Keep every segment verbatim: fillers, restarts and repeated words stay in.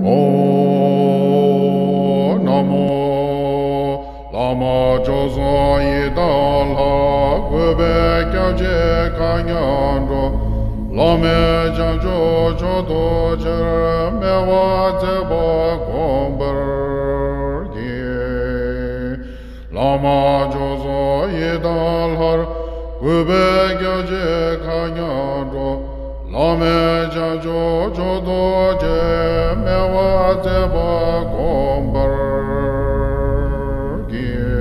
ཨོ། ན་མོ། བླ་མ་མཆོག་གསུམ་ཡི་དམ་ལྷ། གུས་པས་སྐྱབས་མཆི་མཁའ་མཉམ་འགྲོ། བླ་མེད་བྱང་ཆུབ་མཆོག་ཏུ་གྱུར། སྨེ་བ་མཛད་པ་བསྒོམ་པར་བགྱི། བླ་མ་མཆོག་གསུམ་ཡི་དམ་ལྷ། གུས་པས་སྐྱབས་མཆི་མཁའ་མཉམ་འགྲོ། བླ་མེད་བྱང་ཆུབ་མཆོག་ཏུ་གྱུར། སྨེ་བ་མཛད་པ་བསྒོམ་པར་བགྱི།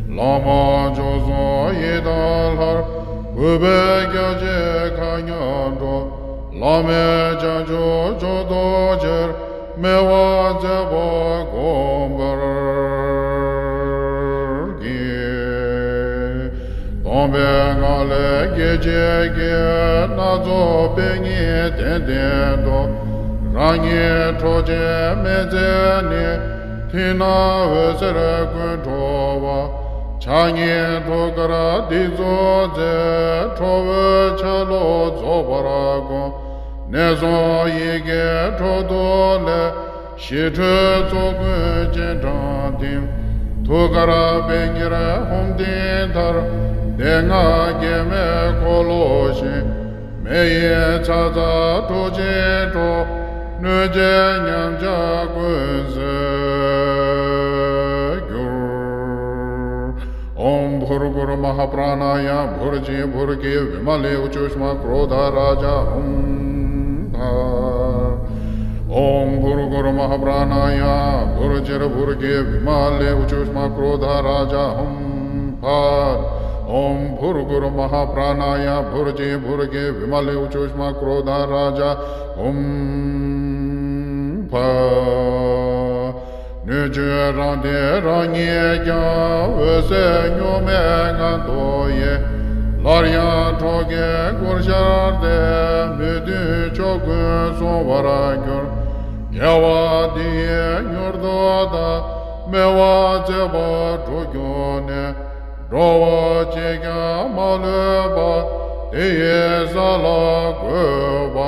བླ་མ་མཆོག་གསུམ་ཡི་དམ་ལྷ། གུས་པས་སྐྱབས་མཆི་མཁའ་མཉམ་འགྲོ། བླ་མེད་བྱང་ཆུབ་མཆོག་ཏུ་གྱུར། སྨེ་བ་མཛད་པ་བསྒོམ་པར་བགྱི། སྟོང་པའི་ངང་ལས་སྐད་ཅིག་གིས། སྣ་ཚོགས་པད་ཉི་ལྡན་ལྡན་དུ། རང་ཉིད་ཁྲོ་ཆུའི་མེ་མཛད་ནས། ཐིག་ནག་འོད་ཟེར་ཀུན་འཕྲོ་བ། ཕྱག་གཉིས་ཐུགས་ཀར་སྡིགས་མཛུབ་མཛད། ཁྲོ་བོའི་ཆ་ལུགས་རྫོགས་པར་བསྒོམ། ནད་གསུམ་ཡི་གེའི་འཕྲོ་འདུ་ལས། ཞི་ཁྲོའི་ཚོགས་ཀུན་སྤྱན་དྲངས་ཏེ། ཐུགས་ཀར་པད་ཉིར་ཧཱུྃ་ཏིང་མཐར། སྡེ་ལྔ་སྐྱེ་མེད་འཁོར་ལོ་བཞི། མེ་ཡི་ཚ་ཚ་དྲོད་ཅན་འཕྲོ། གནོད་བྱེད་ཉམས་ཆག་ཀུན་ཟད་འགྱུར། ཨོཾ་བྷུར་གུར་མ་ཧཱ་པྲ་ཎཱ་ཡ་བྷུར་ཇི་བྷུར་གྷི་བི་མ་ལི་ཨུ་ཅུཥྛ་ཀྲོ་དྷ་རཱ་ཛ་ཧཱུྃ་ཕཊ། ཨོཾ་བྷུར་གུར་མ་ཧཱ་པྲ་ཎཱ་ཡ་བྷུར་ཇིར་བྷུར་གྷི་བི་མ་ལི་ཨུ་ཅུཥྛ་ཀྲོ་དྷ་རཱ་ཛ་ཧཱུྃ་ཕཊ། ཨོཾ་བྷུར་གུར་མ་ཧཱ་པྲ་ཎཱ་ཡ་བྷུར་ཇི་བྷུར་གྷི་བི་མ་ལི་ཨུ་ཅུཥྛ་ཀྲོ་དྷ་རཱ་ཛ་ཧཱུྃ་ཕཊ། སྣོད་བཅུད་རང་བདེ་རང་ཉིད་ཀྱང་། འོད་གསལ་གཉུག་མའི་ངང་དུ་ཡལ། སླར་ཡང་ཁྲོ་གིས་བསྐོར་ཤར་ཏེ། མི་མཐུན་ཕྱོགས་ཀུན་སྲུང་བར་གྱུར། དགེ་བ་འདི་ཡིས་མྱུར་དུ་བདག་སྨེ་བ་མཛད་པ་འགྲུབ་གྱུར་ནས། འགྲོ་བ་གཅིག་ཀྱང་མ་ལུས་པ། དེ་ཡི་ས་ལ་འགོད་པ།